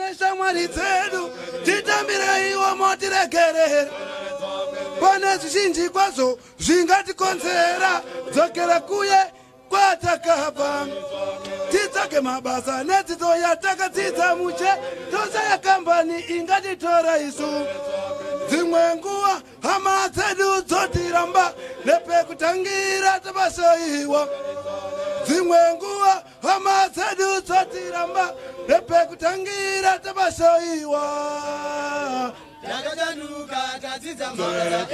Neshamwari dzedu titambireiwo motiregerera. Pane zvizhinji kwazvo zvingatikonzera dzokera kuye kwatakabva. Titsvage mabasa nedzidzo yatakadzidza muche tosaya kambani ingatitora isu. Dzimwe nguva hama dzedu dzotiramba nepekutangira tabasaiwa. Dzimwe nguva hama dzedu dzotiramba nepekutangira tabasaiwa. Takachanuka tadzidza mabasa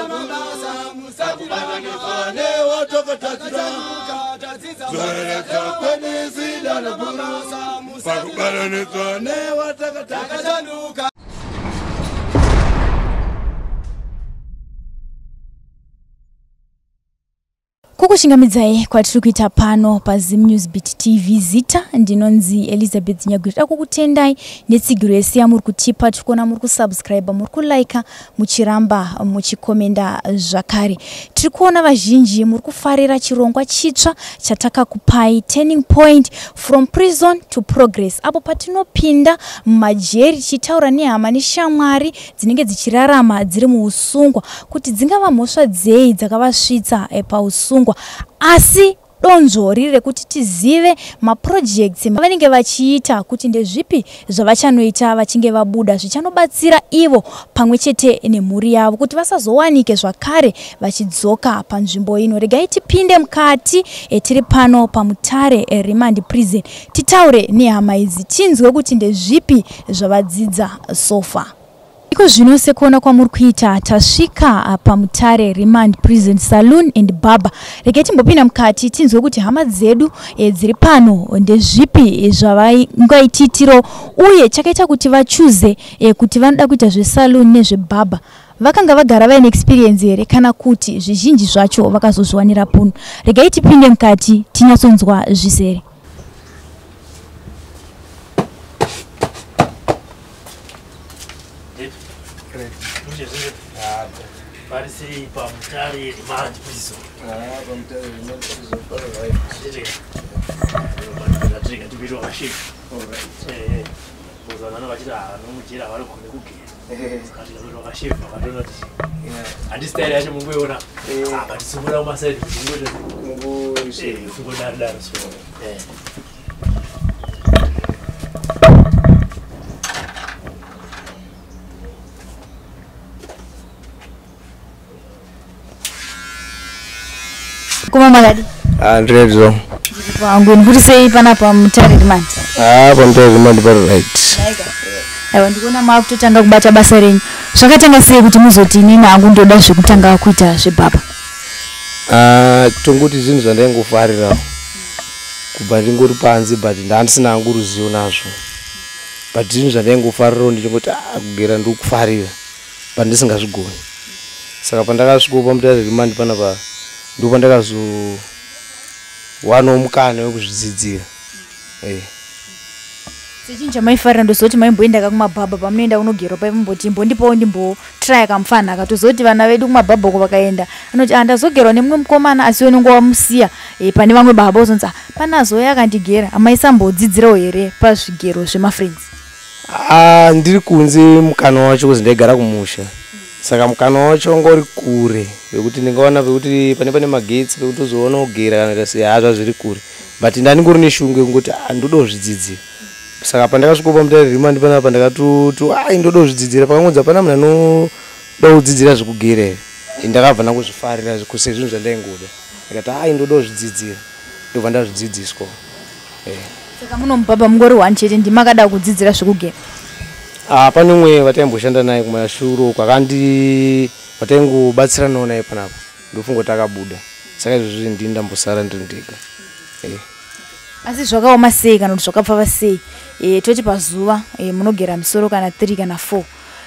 mabasa musatibatanidzwa newatakatatira. Tadzidza Zoreredza kwedu mabasa pakubatanidzwa newatakatatira. Takachanuka. Kukuchingamidzai kwatiri kuita pano paZim News Beat TV. Zita ndinonzi Elizabeth Nyagwiri. Toda kukutendai netsigiro yese yamuri kutipa. Tiri kuona muri kusubscribe, muri kulike, muchiramba muchikomenda zvakare. Tiri kuona vazhinji muri kufarira chirongwa chitsva chatakakupai, Turning Point from Prison to Progress, apo patinopinda mumajeri tichitaura nehama neshamwari dzinenge dzichirarama dziri muusungwa kuti dzingava mhosva dzei dzakavasvitsa pausungwa, asi donzvo riri rekuti tizive maprojects vanenge vachiita kuti ndezvipi zvavachanoita vachinge vabuda zvichanobatsira ivo pamwe chete nemhuri yavo kuti vasazowanike zvakare vachidzoka panzvimbo ino. Regai tipinde mukati, tiri pano paMutare Remand Prison, titaure nehama idzi tinzwe kuti ndezvipi zvavadzidza so far. Iko zvino sekuona kwamuri kuita tasvika paMutare Remand Prison Saloon and Barber. Regai timbopinda mukati tinzwe kuti hama dzedu dziri pano ndezvipi zvavaingaititiro uye chakaita kuti vachuze kuti vanoda kuita zvesaloon nezvebarber. Vakanga vagara vaine experience here kana kuti zvizhinji zvacho vakazozviwanira puno? Regai tipinde mukati tinyatsonzwa zvizere. Pari sei paMutare Remand Prison? Tipitwa kashefu vana vachiti vanomujera varigone kugera, saka tikatoitwa kashefu vakatoona kuti handi style yacho mungoiona, but simura kumasaidi kuti kungoita kungodaro daro so. Kuma makadi? Ndiridzo. Pangu kuti sei panapa Mutare Remand? PaMutare Remand pari right. Aiwa, ndikuona maakutotanga kubata basa renyu. Zvakatanga sei kuti muzoti inini hangu ndoda zvekutanga kuita zvebarber? Tongoti zvinhu zvandaingofarira kubva ndingori panze, but ndandisina hangu ruzivo nazvo, but zvinhu zvandaingofarirawo ndichingoti kugera ndiri kufarira, but ndisingazvigoni. Saka pandakasvikawo paMutare Remand panapa ndo pandakazowanawo mukana wekuzvidzidzira. Sechinhu chamaifarira, ndozoti maimboenda kumabhabha, pamunoenda kunogerwa paimboti mbondipawo ndimbotraya kamufana akatozoti vana vedu kumabhabha uko vakaenda anoti ndazogerwa nemumwe mukomana, asi unenge wamusiya pane vamwe baba ozonzi pana azoya akandigera. Amaisambodzidzirawo here pazvigero zvemafriends? Ndiri kunze mukana wacho kuzi ndaigara kumusha, saka mukana wacho wanga uri kure wekuti ndingawana pekuti pane magetsi pekuti uzoona kugera kana kuita sei, hazva zviri kure, but ndandingori neshungu yekungoti ndoda kuzvidzidzira. Saka pandakasvika paMutare Remand panapa ndakatoti ai ndoda kuzvidzidzira. Pakangonzi hapana munhu anoda kudzidzira zvekugera here, ndakabva ndangozvifarira sezvinhu zvandaingoda. Ndikati ai ndoda kuzvidzidzira, ndobva ndazvidzidziswa. Saka muno mubhabha mungori one chete ndimakada kudzidzira zvekugera? Pane umwe vataimboshanda naye kumashure uko akandi vataingobatsiranawo naye panapa, ndofunga kuti akabuda, saka izvozvi ndini ndambosara ndiri ndega. Asi zvakaoma sei kana kuti zvakapfava sei, toti pazuva munogera misoro kana 3 kana 4,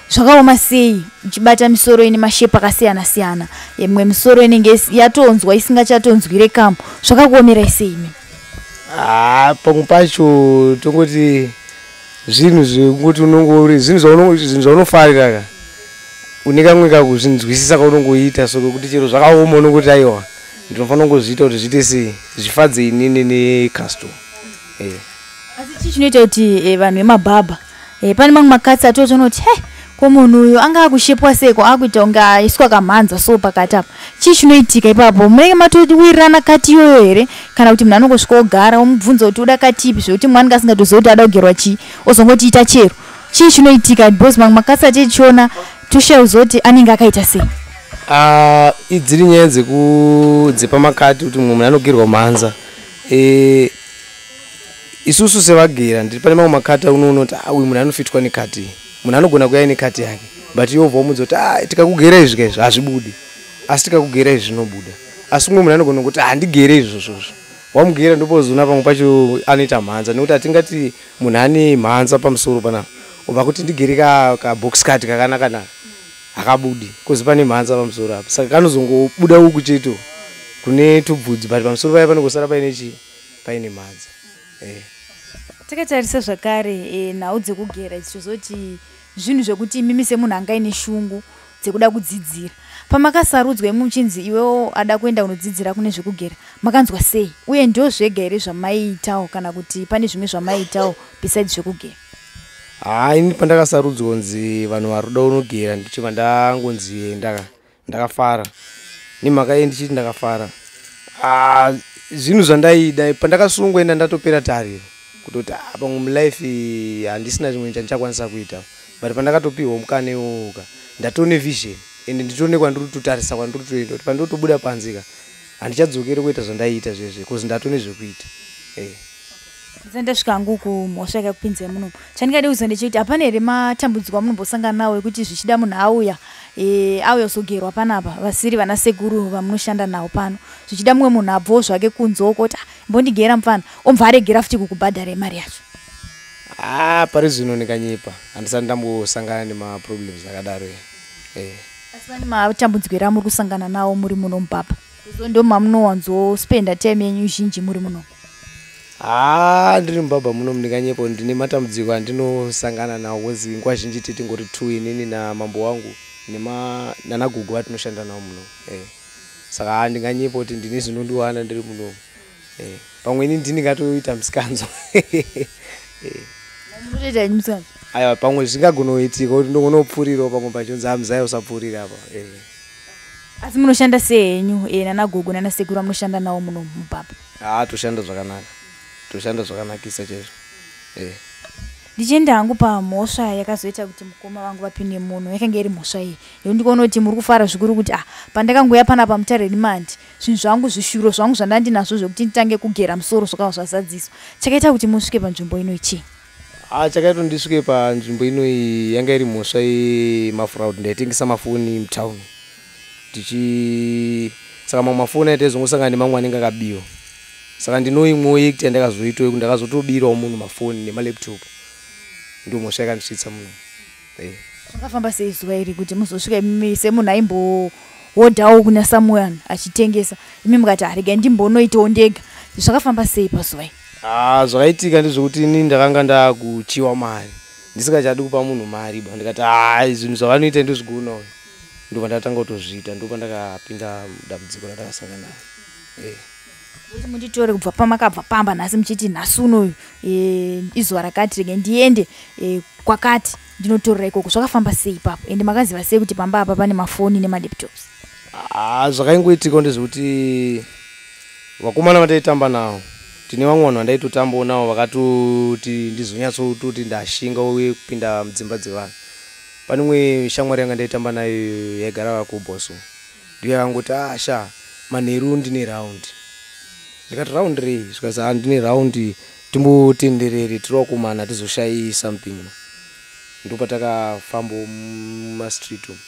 zvakaoma sei uchibata misoro ine mashepu akasiyana siyana, mimwe misoro inenge yatonzwa isingachatonzwire kamu, zvakakuomerai sei imi? Pamwe pacho tongoti zvinhu zvekuti unongori zvinhu zvaunofarira ka, une kamwe kakuzvinzwisisa kaunongoita, so kekuti chero zvakaoma unongoti aiwa ndinofanira kungozviita kuti zviite sei zvifadze inini necustomer. Asi chii chinoita kuti vanhu vemabhabha, pane mamwe makatsi atotoona kuti he, ko munhu uyu anga akushepwa seko, akuita kunge aiswa kamhanza so pakati apa. Chii chinoitika ipapo? Munenge matowirirana kati iyoyo here, kana kuti munhu anongosvika ogara omubvunza kuti uda kati ipi, zvekuti mumwe anenge asingatozivi kuti ada kugerwa chii, ozongoti ita chero? Chii chinoitika? Because mamwe makatsi atichiona toshaya kuti anenge akaita sei. Ah, idziri nyaya dzepamakati kuti mumwe munhu anogerwa mhanza. Isusu sevagera ndiri pane mamwe makati aunoona kuti ah, uyu munhu anofitwa nekati iyi. Munhu anogona kuuya nekati yake, but iwe wobva wamudza kuti ah, tikakugera izvi kaizvi hazvibudi, asi tikakugera izvi zvinobuda. Asi umwe munhu anogona kuti handigere izvozvozvo, wamugera ndopozoona pamwe pacho anoita mhanza, nekuti hatingati munhu ane mhanza pamusoro panapa ubva kuti ndigere kabox cut kakanaka naka, hakabudi kozi pane mhanza pamusoro apa. Saka kanozongobuda uku chete kune tubvudzi, but pamusoro paya panongosara paine chii, paine mhanza. Takatarisa zvakare nhau dzekugera idzi, tozoti zvinhu zvekuti imimi semunhu anga aine shungu dzekuda kudzidzira, pamakasarudzwa imi muchinzi iwewo ada kuenda kunodzidzira kune zvekugera, makanzwa sei? Uye ndo zvega here zvamaiitawo, kana kuti pane zvimwe zvamaiitawo besides zvekugera? Haa, ini pandakasarudzwa kunzi vanhu vari kuda kunogera, ndichibva ndangonzi ndakafara. Nemhaka yei ndichiti ndakafara? Ah, zvinhu zvandaida. Pandakasungwa enda ndatopera tariro kutoti ah, pamwe mulife handisina chimwe chandichakwanisa kuita, but pandakatopiwa mukana iwowoka, ndatone vision ende nditone kwandiri kutotarisa, kwandiri kutoenda, kuti pandinotobuda panze ka handichadzokeri kuita zvandaiita zvezve, cause ndatone zvekuita. Ndisati ndasvika hangu kumhosva yakakupinzai munomu, chandingade kuziva ndechekuti hapana here matambudziko amunombosangana nawo ekuti zvichida munhu auya, auya kuzogerwa panapa, vasiri vana sekuru vamunoshanda navo pano, zvichida mumwe munhu abvawo zvake kunze uko kuti, "Ah, mbondigera mufana," omubva aregera futi kukubhadharai mari yacho? Ah, pari zvino ndikanyepa, handisati ndambosangana nemaproblems akadaro. Asi pane matambudziko here amuri kusangana nawo muri muno mubhabha? So ndo mamunowanzospenda time yenyu zhinji muri muno. Haa, ndiri mubhabha muno, ndinganyepa, ndine matambudziko andinosangana nawo, cause nguva zhinji titingori two, inini namambo wangu nanagugu vatinoshanda navo muno. Saka haa, ndinganyepa kuti ndine zvinondiwana ndiri muno. Pamwe ini ndingatoita musikanzwa. Munotoita henyu musikanzwa? Aiwa, pamwe zvingagona kuti ndongonopfuurirawo pamwe pachonzi hamuzai usapfuurira apa. Asi munoshanda sei henyu, nanagogo nanasekuru amunoshanda navo muno mubhabha? Haa, toshanda zvakanaka, toshanda zvakanakisa chaizvo. Ndichienda hangu pamhosva yakazoita kuti mukoma vangu vapinde muno, yakanga iri mhosva iyi nekuti ndikuona kuti muri kufara zvikuru kuti ah, pandakangoya panapa Mutare Remand, zvinhu zvangu, zvishuro zvangu zvandandinazvo zvekuti nditange kugera musoro zvakava zvazadziswa. Chakaita kuti musvike panzvimbo ino chii? Ah, chakaita kuti ndisvike panzvimbo inoyi yanga iri mhosva yemafraud. Ndaitengesa mafoni mutauni tichi, saka mamwe mafoni aita aizongosangana nemamwe anenge akabiwa. Saka ndinoimwewo yekuti yandakazoitawo yekuti ndakazotobirawo munhu mafoni nemalaptop. Ndo mhosva yakandisvitsa muno. Zvakafamba sei zuva iri kuti muzosvika imi semunhu aimbohodhawo kuna someone achitengesa, imi mukati haregai ndimbonoitawo ndega? Zvakafamba sei pazuva iri? Ah, zvakaitika ndezvekuti ini ndakanga ndakuchiwa mari, ndisingachadi kupa munhu mari ba. Ndikati ha, zvinhu zvavanoita ndozvigonawo, ndobva ndatanga kutozviita. Ndopandakapinda dambudziko randakasangana naro. Kuti munditore kubva pamakabva pamba nhasi muchiti nhasi unoyu, izuva rakati, rege ndiende kwakati ndinotorera ikoko, zvakafamba sei ipapo? Ende makaziva sei kuti pamba apa pane mafoni nemalaptops? Ah, zvakaingoitika ndezvekuti vakomana vandaitamba navo, tine vamwe vanhu vandaitotambawo navo vakatoti ndizonyatsototi ndashinga uye kupinda mudzimba dzevanhu. Pane imwe shamwari yanga ndaitamba nayo yaigara kuBoso, ndiyo yakangoti, "Ah sha, manheru ndine round." Ndikati, "Round rei?" Zvikanzi, "Ah, ndine round, timbotenderere tiri vakomana, tizoshayi something." Ndopatakafambawo mumastreet umu,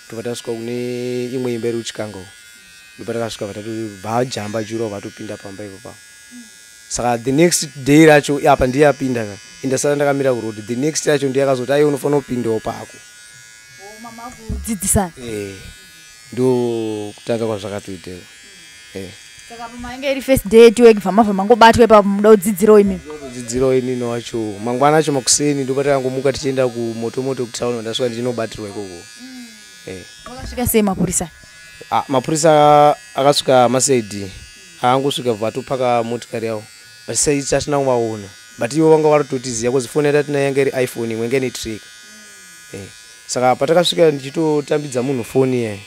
ndobva tasvika kune imwe imba iri kuChikanga uko. Ndopatakasvika vatobva jura, vatopinda pamba ipo papo. Saka the next day racho apa ndiye apinda ka, indasara ndakamira kuroad. The next racho ndiye akazoti, "Aiwa, unofanira kupindawo pako." Mamakudzidzisana? Ndo kutanga kwazvakatoiteka. Saka pamainge iri first day at work, bva mangobatwa ipapo, muda kudzidzirawo imimi? Kudzidzirawo inini wacho. Mangwana acho makuseni ndopatangomuka tichienda kumotomoto kutauni, ndasvika ndichinobatirwa ikoko. Wakasvika sei mapurisa? Ah, mapurisa akasvika maCID, akangosvika bva atopaka motikari yavo, but tatina kuvaona. But ivo vanga varitotiziva cause foni yatinayo yanga iri iPhone, imwe yanga ine tracker. Saka patakasvika ndichitotambidza munhu foni iyayi,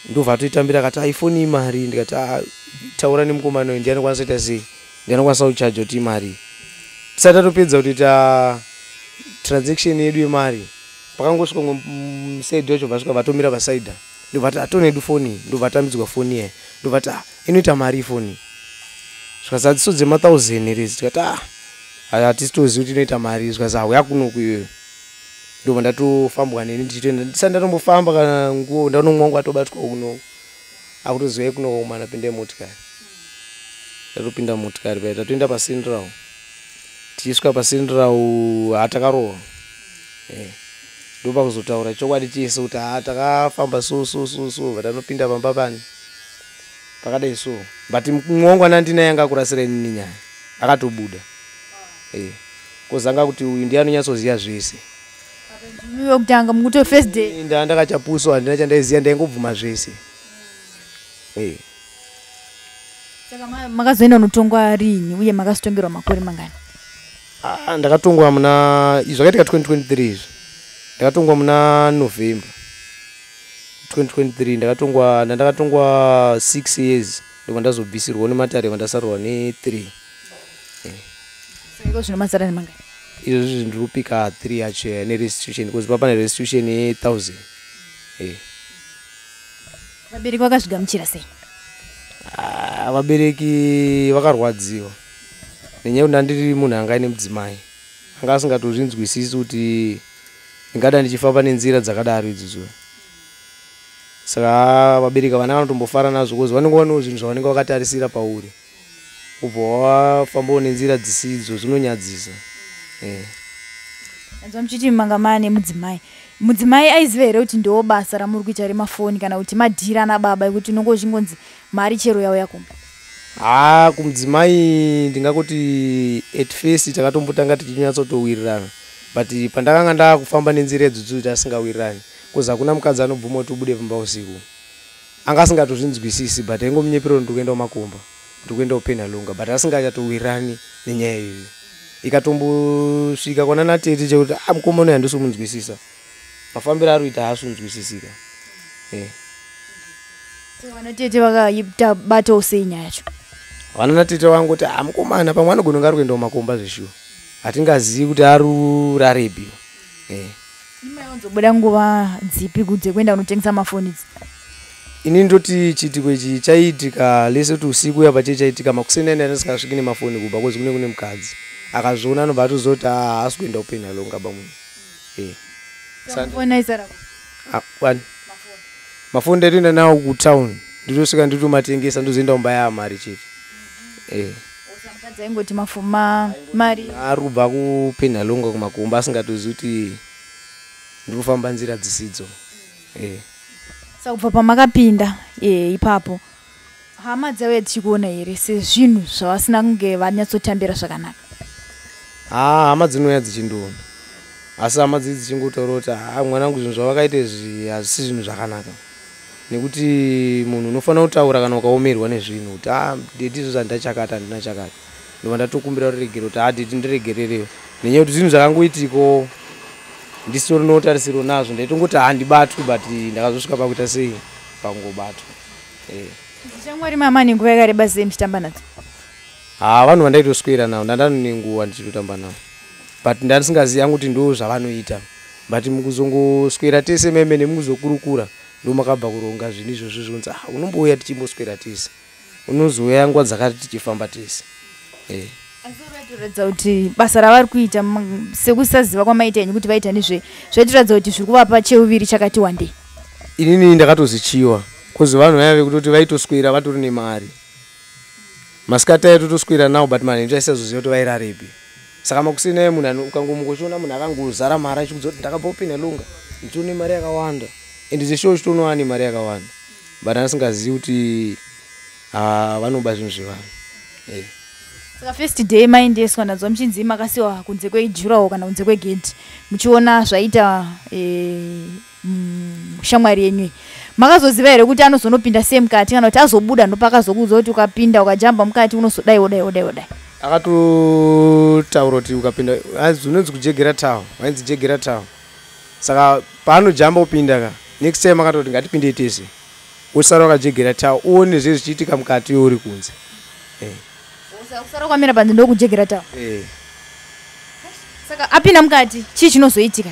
ndobva atoitambira akati, "iPhone imari?" Ndikati, "Ah, taura nemukomana uyu, ndiye anokwanisa kuita sei, ndiye anokwanisa kuchaja kuti imari." Tisati tatopedza kutoita transaction yedu yemari, pakangosvika umwe musaidhi wacho, vasvika vatomira pasaidha, ndobva ati, "Atone edu foni." Ndobva atambidzwa foni iyayi, ndobva ati, "Ah, inoita mari foni?" Zvikati, "Hadziso dzema1000 here idzi?" Tikati, "Ah, hatisi tozivi kuti inoita mari." Zvikati, "Hauya kunoku iyoyo." Ndobva ndatofambwa neni ndichitoenda, ndisati ndatombofamba kana nguo, ndaona mumwe wangu atobatwa kunoku, akutozivai kunoku, mana pinde motikari. Tatopinda motikari paya, tatoenda paCentral. Tichisvika paCentral, hatakarohwa. Ndopakuzotaura chokwadi chese kuti, "Ha, takafamba so so so so, vatanopinda pamba pani pakadai so." But mumwe wangu ana ndinaye anga akurasira inini nyaya, akatobuda, cause anga kuti uyu ndiye anonyatsoziva zvese. Wekutanga mukuto first day. Ndaa ndakachapuswa, handina chandaiziva, ndaingobvuma zvese. Saka makazoenda unotongwa rini, uye makazotongerwa makore mangani? Ah, ndakatongwa muna, izvi zvakaitika 2023 izvi, ndakatongwa muna November 2023. Ndakatongwa, ndandakatongwa 6 years, ndobva ndazobvisirwawo nematare, vandasarurwa ne3. Saka iko zvino masara nemangani? Izvozvi ndiri kupika 3 yacho nerestitution, because papane restitution ye1000. Vabereki vakazvigamuchira sei? Ah, vabereki vakarwadziwa nenyaya yekuti ndandiri munhu anga aine mudzimai, anga asingatozvinzwisisi kuti ndingada ndichifamba nenzira dzakadaro idzodzo. Saka vabereki vana vanotombofara nazvo, cause vanenge vanewo zvinhu zvavanenge vakatarisira pauri, ubva wafambawo nenzira dzisidzo, zvinonyadzisa. Anzwa muchiti manga maane mudzimai. Mudzimai aiziva here kuti ndo basa ramuri kuita remafoni, kana kuti madhira ana baba ekuti unonge uchingonzi mari chero yauya kumba? Ha, kumudzimai ndingangoti at first takatombotanga tichinyatsotowirirana, but pandakanga ndakufamba nenzira idzodzo tasingawirirani, cause hakuna mukadzi anobvuma kuti ubude pamba usiku. Anga asingatozvinzwisisi, but aingomunyepera kuti ndikuenda kumakomba, ndikuenda kuPenhalonga, but asingachatowirirani nenyaya iyoyo. Ikatombosvika kwana natete chekuti, "A, mukomana uyu handisi kumunzwisisa, mafambiro ari kuita haasi kunzwisisika." Saka vanatete vakaita sei nyaya yacho? Vana natete vangoti, "A, mukomana pamwe anogona kunge ari kuenda kumakomba zveshuwa, hatingazivi kuti ari urarepi." Imaiwanzobuda nguva dzipi dzekuenda kunotengesa mafoni idzi? Ini ndoti chiitiko ichi chaiitika lese kuti usiku uya pache chaitika, makuseni ane andisingasviki nemafoni kubva, cause kune mukadzi akazviona, anobva atozoti, "Haasi kuenda kuPenhalonga bamunhu." Mafoni aisara? Ah, wani mafoni ndaitoenda nawo kutown, nditosvika nditomatengesa, ndozoenda kumba yaamari chete. Mukadzi aingoti mari. Ari kubva kuPenhalonga kumakomba, asingatozivi kuti ndiri kufamba nzira dzisidzo. Saka kubva pamakapinda ipapo, hama dzauya dzichikuona here sezvinhu zvavasina kunge vanyatsotambira zvakanaka? Ha, hama dzinouya dzichindiona, asi hama dzidzi dzichingotaura kuti, "Ha, mwanangu, zvinhu zvavakaita izvi hazvisi zvinhu zvakanaka," nekuti munhu unofanira kutaura kana ukaomerwa nezvinhu kuti, "A, daddy, izvozvo handina chakati, handina chakati." Ndobva ndatokumbira ruregero kuti, "Ha, daddy, ndiregererewo," nenyaya yekuti zvinhu zvakangoitikawo ndisitori notarisiro nazvo. Ndaitongoti handibatwi, but ndakazosvika pakuita sei, pakungobatwa. Shamwari mama nenguva yakareba sei muchitamba nadzo? Ha, vanhu vandaitoswera navo, ndandano nenguva ndichitotamba navo, but ndandisingazivi yangu kuti ndo zvavanoita. But mukuzongoswera tese meme nemukuzokurukura, ndo makabva kuronga zvinhu izvozvo, zvonzi, "Ah, unombouya tichimboswera tese, unozouya nguva dzakati tichifamba tese." Asi vaitoratidza kuti basa ravari kuita, sekusaziva kwamaita henyu kuti vaita nezvei, zvaitoratidza kuti zviri kuvapa cheuviri chakati wandei. Inini ndakatozichiwa, cause vanhu vaya vekutoti vaitoswera vatori nemari, masikati aitotoswera nawo, but manheru taisazoziva kuti vairarepi. Saka makuseni ayo munhu ukangomuka uchiona munhu akangozara mari, achikudza kuti, "Ndakabva kuPenhalonga, ndichione mari yakawanda," and zveshuwa uchitoona ane mari yakawanda, but asingazivi kuti, ah, vanoba zvinhu zvevanhu. Saka first day maendeswa nadzo, muchinzi makasiwa kunze kwejurawo kana kunze kwegedhi, muchiona zvaita shamwari yenyu iyi, makazoziva here kuti anozonopinda sei mukati, kana kuti azobuda ndopakazokuudza kuti ukapinda ukajamba mukati unozodai wodai wodai wodai? Akatotaura kuti ukapinda unonzi kujegera tawo, vainzi jegera tawo. Saka paanojamba kupinda ka next time akatoti ngatipinde tese, usara wakajegera tawo uone zve zvichiitika mukati uri kunze. Usara kwamira panze ndokujegera tawo. Saka apinda mukati chii chinozoitika?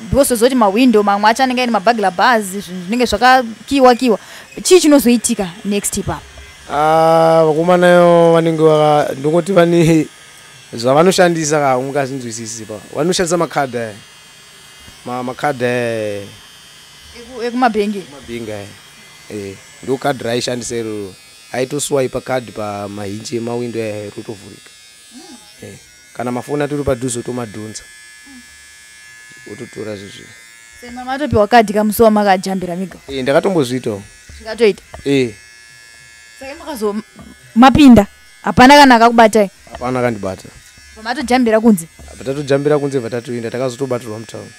Because zoti mawindo mamwe acho anenge aine mabagla bars, zvinhu zvinenge zvakakiwa kiwa. Chii chinozoitika next ipapo? Vakomanayo vanenge ndongoti vane zvavanoshandisa ka ungazinzwisisi pa. Vanoshandisa makadhi aya. Makadhi aya. Ekumabhengi. Ekumabhengi aya. Ndo kadhi raishandisa iroro. Aitoswipe kadhi pamahinji emawindo aya rotovhurika. Kana mafoni atori padhuze otomadhonza. Ototora zvezvo. Sema matopiwa kadhi kamusi wamakajambira miga. Ndakatombozviitawo. Zvikatoita. Saka makazo mapinda hapana kana akakubatai? Hapana akandibata. Pamatojambira kunze? Patatojambira kunze patatoenda takazotobatirwa mutauni.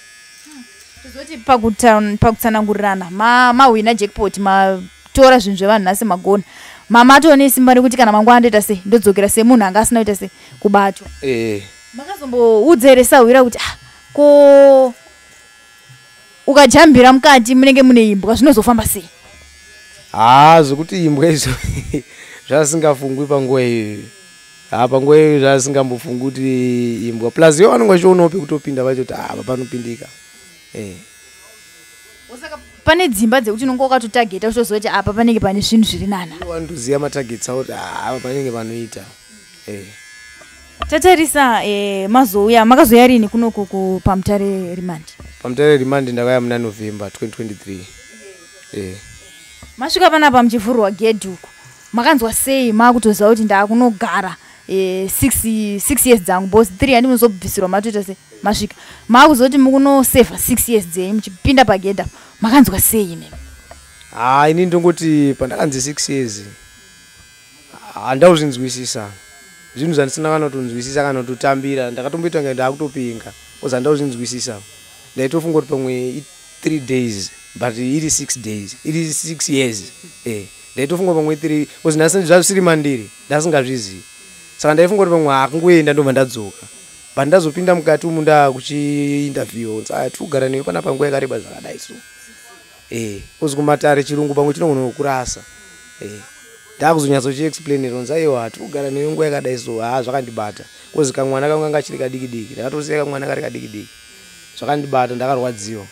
Tozoti pakutsanangurirana mahwina jackpot, matora zvinhu zvevanhu nhasi magona. Mamatone simba rekuti kana mangwana ndoita sei ndodzokera semunhu anga asina kuita sei kubatwa. Makazomboudza here sahwira kuti ko ukajambira mukati munenge mune imbwa zvinozofamba sei? Zvekuti imbwa izvo zvasingafungwi panguva iyoyo. Panguva iyoyo zvasingambofungwi kuti imbwa. Plus ivo vanonge vachionawo pekutopinda vacho kuti apa panopindika. Saka pane dzimba dzekuti unonge wakatotageta uchitoziva kuti apa panenge pane zvinhu zviri nana. Vanotoziva matargets avo kuti apa panenge panoita. Tatarisa mazouya makazouya rini kunoku paMutare Remand? PaMutare Remand ndakauya muna November 2023. Masvika panapa muchivhurwa gedhi uku. Makanzwa sei makutoziva kuti ndakunogara 6 years dzangu boss 3 handimuzobvisirwa matoita sei masvika. Makuzoti mukunoseva 6 years dzenyu muchipinda pagedhi apa. Makanzwa sei imimi? Ini ndongoti pandakanzi 6 years handauzvinzwisisa. Zvinhu zvandisina kana kutonzwisisa kana kutotambira. Ndakatomboita kunge ndakutopinga because handauzvinzwisisa. Ndaitofunga kuti pamwe 3 days but iri 6 days, iri 6 years. Ndaitofunga pamwe 3 because zvazvisiri mandiri, ndasingazvizivi. Saka ndaifunga kuti pamwe hakungoenda ndobva ndadzoka. But ndazopinda mukati umu ndakuchiinterview kunzi tiri kugara newe panapa nguva yakareba zvakadai so. Because kumatare chirungu pamwe chinogona kukurasa. Ndakuzonyatsochiexplainera kunzi aiwa tiri kugara newe nguva yakadai so. Zvakandibata. Because kamwana kangu kanga kachiri kadiki diki. Ndakatosiya kamwana kari kadiki diki. Zvakandibata ndakarwadziwa.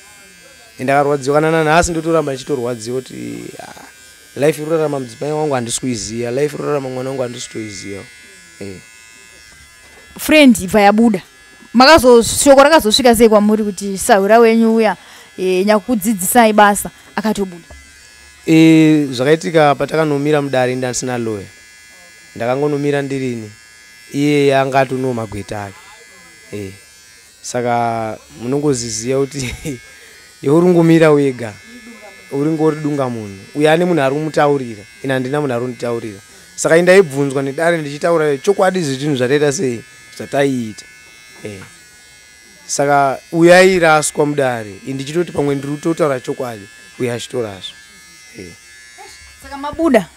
Ndakarwadziwa kana nanhasi ndotoramba ndichitorwadziwa kuti life iri kurarama mudzimai wangu handisi kuiziya, life iri kurarama mwana wangu handisi kutoiziya. Friend ibva yabuda. Shoko rakazosvika sei kwamuri kuti sahwira wenyu uya nyakudzidzisai basa akatobuda? Zvakaitika patakanomira mudare ndisina lawyer. Ndakangonomira ndirini. Iye anga atonewo magweta ake. Saka munongoziziya kuti iwe uri kungomira wega, uri dunga munhu. Uyo ane munhu ari kumutaurira, ini handina munhu ari kunditaurira. Saka ini ndaibvunzwa nedare ndichitaura chokwadi zvinhu zvataita sei zvataiita. Saka uyo airaswa mudare, ini ndichitoti pamwe ndiri kutotaura chokwadi, uyo achitoraswa. Saka mabuda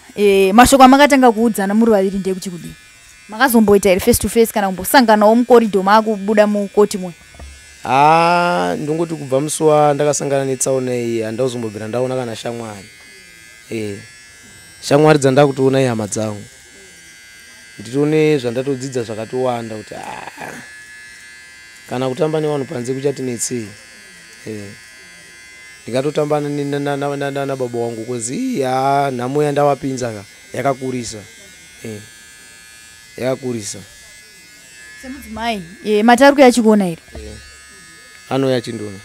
mashoko amakatanga kuudzana muri vaviri ndekuti kudii? Makazomboita here face to face kana kumbosanganawo mukoridho maakubuda mukoti muya? Ndongoti kubva musi wandakasangana netsaona iyi handauzombobvira ndaona kana shamwari. Shamwari dzandakutoona ihama dzangu. Nditone zvandatodzidza zvakatowanda kuti kana kutamba nevanhu panze kuchatinetsei. Ndingatotamba nababa wangu kozi nhamo yandavapinza ka yakakurisa. Yakakurisa. Semudzimai matari kuyachikuona here? Anouya achindona.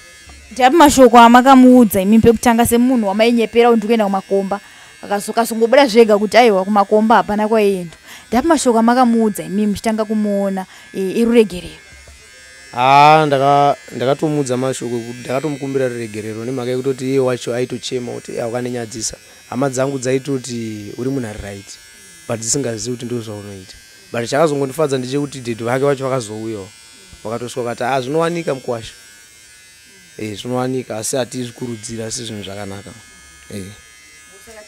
Ndiapi mashoko amakamuudza imi pekutanga semunhu wamainyepera kuti ndikuenda kumakomba akazongobuda zvega kuti aiwa kumakomba hapana kwaiendwa. Ndiapi mashoko amakamuudza imi muchitanga kumuona eruregerero? Ndakatomuudza mashoko ekuti ndakatomukumbira ruregerero nemhaka yekutoti iye wacho aitochema kuti wakandinyadzisa. Hama dzangu dzaitoti uri munhu ari right but dzisingazivi kuti ndozvaunoita. But chakazongondifadza ndechekuti dhedhi vake vacho vakazouyawo vakatosvika vakati zvinowanika mukwasha. Zvinowanika asi hatizvikurudzira asi zvinhu zvakanaka.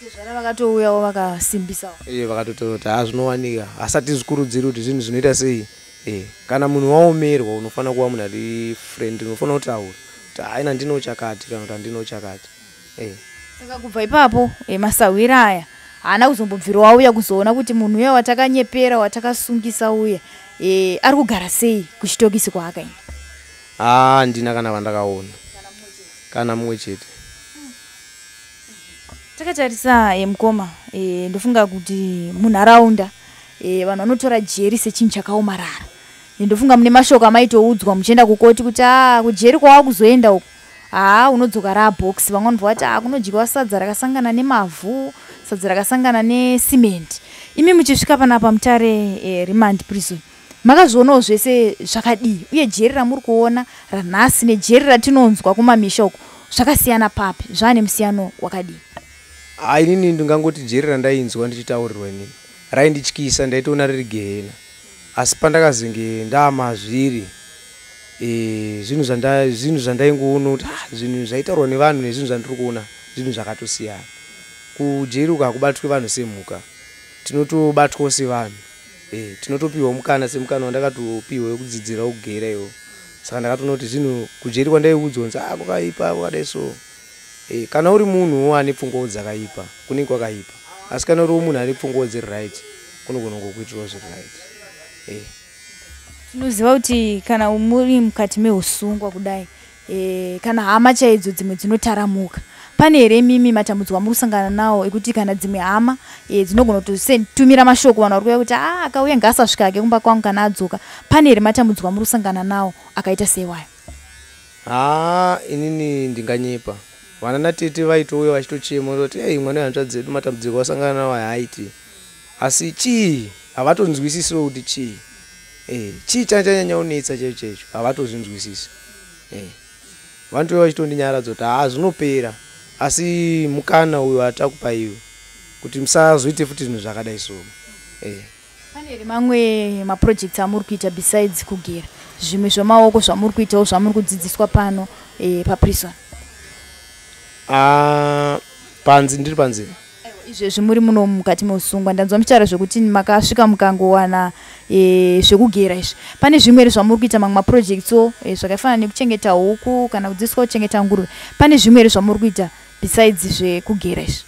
Tezvara vakatouyawo vakasimbisawo. Vakatotaura kuti ha, zvinowanika, asati zvikurudziri kuti zvinhu zvinoita sei. Kana munhu waomerwa, unofanira kuva munhu ari friend, unofanira kutaura kuti haina, ndino chakati kana kuti handino chakati. Saka kubva ipapo, masahwira aya haana kuzombobvira wauya kuzoona kuti munhu uya watakanyepera, watakasungisa uya, ari kugara sei kuchitokisi kwaakaenda? Ha, handina kana vandakaona, kana mumwe chete. Takatarisa, mukoma, ndofunga kuti munharaunda, vanhu vanotora jeri sechinhu chakaomarara. Ndofunga mune mashoko amaitoudzwa muchienda kukoti kuti a, kujeri kwava kuzoenda uku, haa, unodzoka raabhokisi. Vamwe vanobva vati, a, kunodyiwa sadza rakasangana nemavhu, sadza rakasangana nesimendi. Imi muchisvika panapa Mutare Remand Prison, makazvionawo zvese zvakadii? Uye jeri ramuri kuona ranhasi nejeri ratinonzwa kumamisha uku zvakasiyana papi? Zvava nemusiyano wakadii? Ha, inini ndingangoti jeri randainzwa ndichitaurirwa inini raindityisa, ndaitoona riri gehena. Asi pandakazenge ndaamazviri, zvinhu zvandaingoona kuti, ah, zvinhu zvaitaurwa nevanhu nezvinhu zvandiri kuona zvinhu zvakatosiyana. Kujeri uku hakubatwi vanhu semhuka, tinotobatwawo sevanhu. Tinotopiwa mukana, semukana wandakatopiwa wekudzidzira kugera iwo. Saka ndakatoona kuti zvinhu kujeri kwandaiudzwa kunzi, ah, kwakaipa, kwakadai so, kana uri munhuwo ane pfungwawo dzakaipa, kunenge kwakaipa. Asi kana uriwo munhu ane pfungwawo dziri right, kunogona kungokuitirawo zviri right. Tinoziva kuti kana muri mukati meusungwa kudai, kana hama chaidzo dzimwe dzinotaramuka. Pane here mimi matambudziko amuri kusangana nawo ekuti kana dzimwe hama, dzinogona kutotumira mashoko, vanhu vari kuuya kuti, a, akauya ngaasasvika ake kumba kwangu kana adzoka? Pane here matambudziko amuri kusangana nawo akaita seiwayo? Haa, inini ndinganyepa. Vana natete vaitouya vachitochema kuti, ei, mwana wehanzvadzi dzedu matambudziko asangana nawo haaiti. Asi chii, havatonzwisisiwo kuti chii, chii chanyanya kunetsa chaicho chaicho, havatozvinzwisisi. Vanotouya vachitondinyaradza kuti, haa, zvinopera, asi mukana uyo atakupa iwe kuti musazoite futi zvinhu zvakadai so. Pane here mamwe maprojects amuri kuita besides kugera, zvimwe zvemaoko zvamuri kuitawo, zvamuri kudzidziswa pano, paprison? Ah, panzi ndiri panze? Izvezvi muri muno mukati meusungwa, ndanzwa muchitaura zvekuti makasvika mukangowana, zvekugera izvi. Pane zvimwe here zvamuri kuita, mamwe maprojectswo, zvakafanana nekuchengeta huku kana kudzidziswa kuchengeta nguruve? Pane zvimwe here zvamuri kuita besides zvekugera izvi?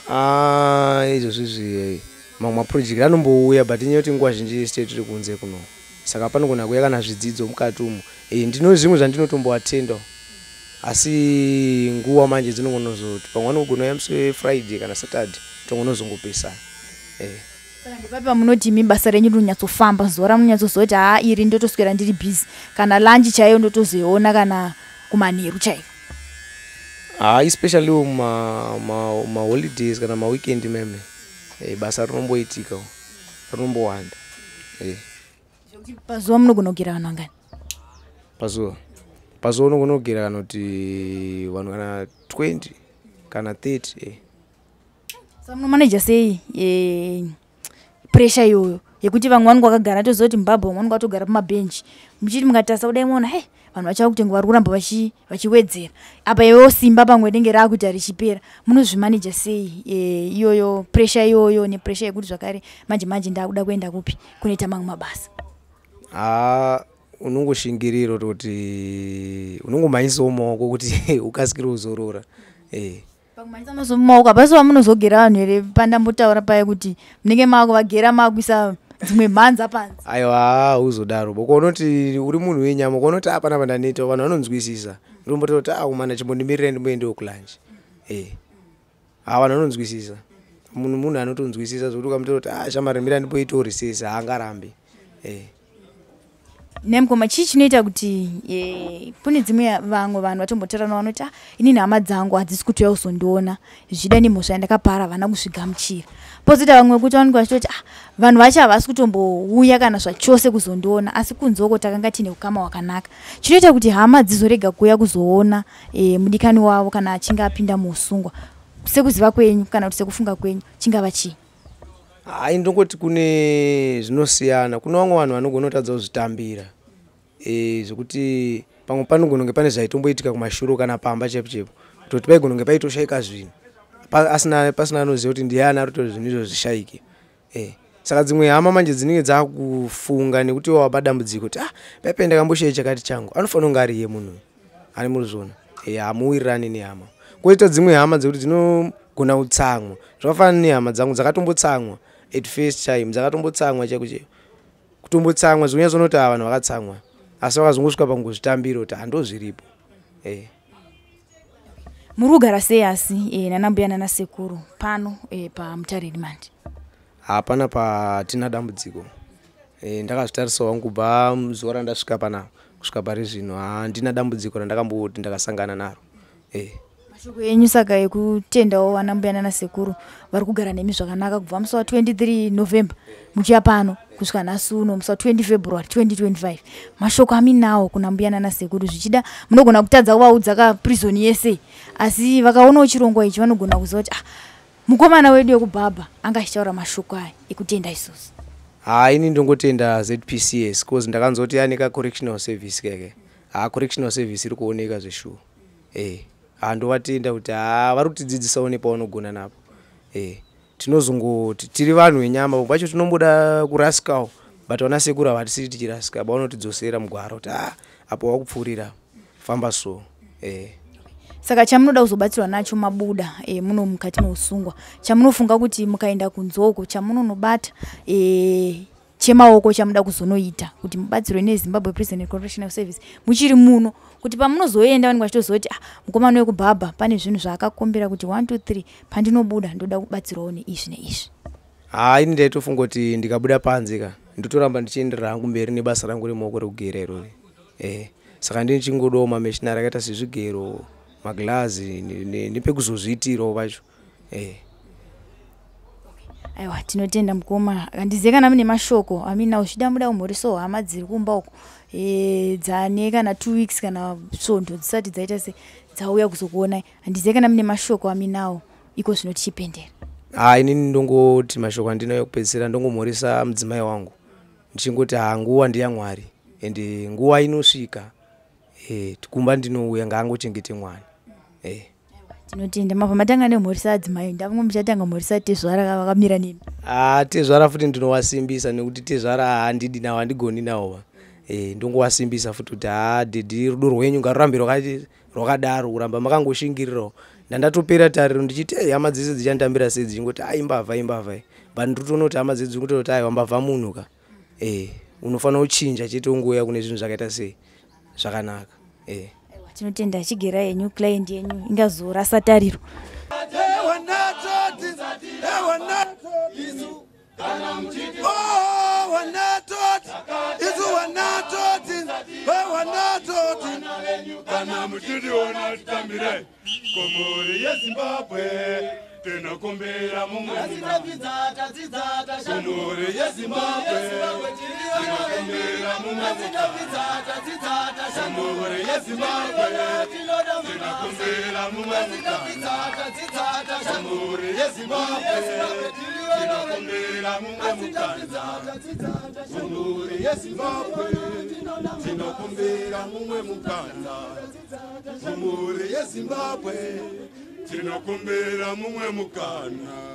Ah, izvozvi izvi, mamwe maproject anombouya, but inyaya yekuti nguva zhinji site tiri kunze kuno, saka panogona kuuya kana zvidzidzo mukati umu. Ndino zvimwe zvandinotomboatendawo, asi nguva manje dzinongonozoti pamwe anogona uya musi weFriday kana Saturday, tongonozongopesana. Saka ndipapi pamunoti imi basa renyu rinonyatsofamba, zuva ramunonyatsoziva kuti, haa, iri ndotoswera ndiri busy, kana lunch chaiyo ndotozoiona kana kumanheru chaiko? Ha, especially maholidays kana maweekend meme, basa rinomboitika, rinombowanda. Zvekuti pazuva munogona kugera vanhu vangani? Pazuva unogona kugera kana kuti vanhu kana 20 kana 30. Saka munomaneja sei, pressure iyoyo yekuti vamwe vanenge vakagara, toziva kuti mubhabha vamwe vanenge vatogara pamabhenji, muchiti mukatarisa kudai moona, he, vanhu vachava kutenga, vari kuramba vachiwedzera apa, iwewo simba pamwe rinenge raakuita richipera? Munozvimaneja sei, iyoyo pressure iyoyo, nepressure yekuti zvakare manje manje ndakuda kuenda kupi, kunoita mamwe mabasa? Ha, unongoshingirira kuti unongomhanyisawo maoko kuti ukasikire kuzorora. Pakumhanyisa maoko, hapasi pamunozogera vanhu here pandambotaura paya kuti munenge maakuvagera, maakuisa dzimwe mhanza panze? Aiwa, uzodaro ukaona kuti uri munhu wenyama, ukaona kuti apana pandaneta, vanhu vanonzwisisa. Ndombotaura kuti, a, umana, chimbondimirirai ndimboendewo kulunch. Ha, vanhu vanonzwisisa. Munhu anotonzwisisa zvokuti ukamutaura kuti, a, shamari, mira ndimboitawo recess, haangarambi. Nemukoma, chii chinoita kuti, kune dzimwe vamwe vanhu vatombotaura navo vanoti, ah, inini hama dzangu hadzisi kutouya kuzondiona, zvichida nemhosva yandakapara havana kuzvigamuchira, pozoita vamwe vekuti vanenge vachitoti, ah, vanhu vacho havasi kutombouya kana zvachose kuzondiona, asi kunze uko takanga tiine ukama hwakanaka? Chinoita kuti hama dzizorega kuuya kuzoona, mudikani wavo kana achinge apinda muusungwa, sekuziva kwenyu kana kuti sekufunga kwenyu, chingava chii? Hai, ndongoti kune zvinosiyana. Kune vamwe vanhu vanogona kutadza kuzvitambira, zvekuti pamwe panogona kunge pane zvaitomboitika kumashure kana pamba chaipo chaipo, kutoti paigona kunge paitoshayika zvinhu. Asina pasina anoziva kuti ndiani ari kuita zvinhu izvo zvishaike. Saka dzimwe hama manje dzinenge dzakufunga nekuti wapa dambudziko kuti pepe ndakamboshaya chakati changu, anofanira kunge ari iye munhu uyu ani murizvona. Hamuwirirani nehama. Koita dzimwe hama dzekuti dzinogona kutsamwa, zvakafanana nehama dzangu dzakatombotsamwa at first time, dzakatombotsamwa chaiko chaiko, kutombotsamwa zvinonyatsoona kuti ava vanhu vakatsamwa, asi vakazongosvika pangozvitambira kuti handozviripo. Muri kugara sei asi nanambuya nanasekuru pano paMutare Remand? Hapana patina dambudziko. Ndakazvitarisawo hangu kubva zuva randasvika panapa kusvika pari zvino, handina dambudziko randakamboti ndakasangana naro. Mashoko enyu saka ekutendawo vanambuya nanasekuru vari kugara nemi zvakanaka kubva musi wa23 November muchiya pano kusvika nhasi uno musi wa20 February 2025, mashoko aminawo kuna mbuya nanasekuru, zvichida munogona kutadza kuvaudza kaprison yese, asi vakaonawo chirongwa ichi vanogona kuziva kuti mukomana wedu wekubhabha anga achitaura mashoko aya ekutenda isusu. Ini ndongotenda ZPCS, cause ndakanzwa kuti ane kacorrectional service keke. Correctional service iri kuoneka zveshuwa. Ndovatenda kuti vari kutidzidzisawo nepavanogona napo. Tinozongoti tiri vanhu venyama, pamwe pacho tinomboda kurasikawo, but vana sekuru havatisiri tichirasika, vanotidzosera mugwaro kuti apo wakupfuurira, famba so. Saka chamunoda kuzobatsirwa nacho mabuda muno mukati meusungwa, chamunofunga kuti mukaenda kunzoko chamunonobata chemaoko chamuda kuzonoita kuti mubatsirwe neZimbabwe Prison and Correctional Service muchiri muno, kuti pamunozoenda vanenge vachitoziva kuti mukomana wekubhabha pane zvinhu zvaakakumbira kuti 1 2 3 pandinobuda ndoda kubatsirwawo neizvi neizvi? Ini ndaitofunga kuti ndikabuda panze ka ndotoramba ndichienderera hangu mberi nebasa rangu remaoko rekugera irori. Saka ndichingodawo mamachinery akaita sezvigero, maglazi nepekuzozviitirawo vacho. Aiwa, tinotenda mukoma. Handizive kana mune mashoko aminawo, zvichida muda kumhorisawo hama dziri kumba uko dzane kana 2 weeks kana svondo dzisati dzaita se dzauya kuzokuonai. Handizive kana mune mashoko aminawo iko zvino tichipendera. Inini ndongoti mashoko andinayo ekupedzisira, ndongomhoresa mudzimai wangu ndichingoti nguva ndeyamwari ende nguva inosvika, kumba ndinouya, ngaangochengete mwana. Tinotenda. Mabva matanga nemhorisa adzimai, ndavamwe muchatanga mhorisa tezvara vakamira nemi. Tezvara futi ndinovasimbisa nekuti tezvara handidi navo, handigoni navo. Ndongovasimbisa futi kuti dhedhi, rudo rwenyu ngarurambe rwakadaro, kuramba makangoshingirirawo. Ndandatopera tariro ndichiti hama dzese dzichanditambira sei, dzichingoti imbavha imbavha, but ndinotoona kuti hama dzedu dziri kuti aiwa mbavha munhu ka, unofanira kuchinja chete, ungouya kune zvinhu zvakaita sei zvakanaka. Tinotenda. Chigera yenyu client yenyu ingazorasa tariro. Kana muchidiona titambire kumhuri yeZimbabwe, tinokumbira mumwe kumhuri yeZimbabwe, tinokumbira mumwe kumhuri yeZimbabwe, tinokumbira mumwe kumhuri yeZimbabwe, tinokumbira mumwe mukana kumhuri yeZimbabwe, tinokumbira mumwe mukana kumhuri yeZimbabwe, tinokumbira mumwe mukana.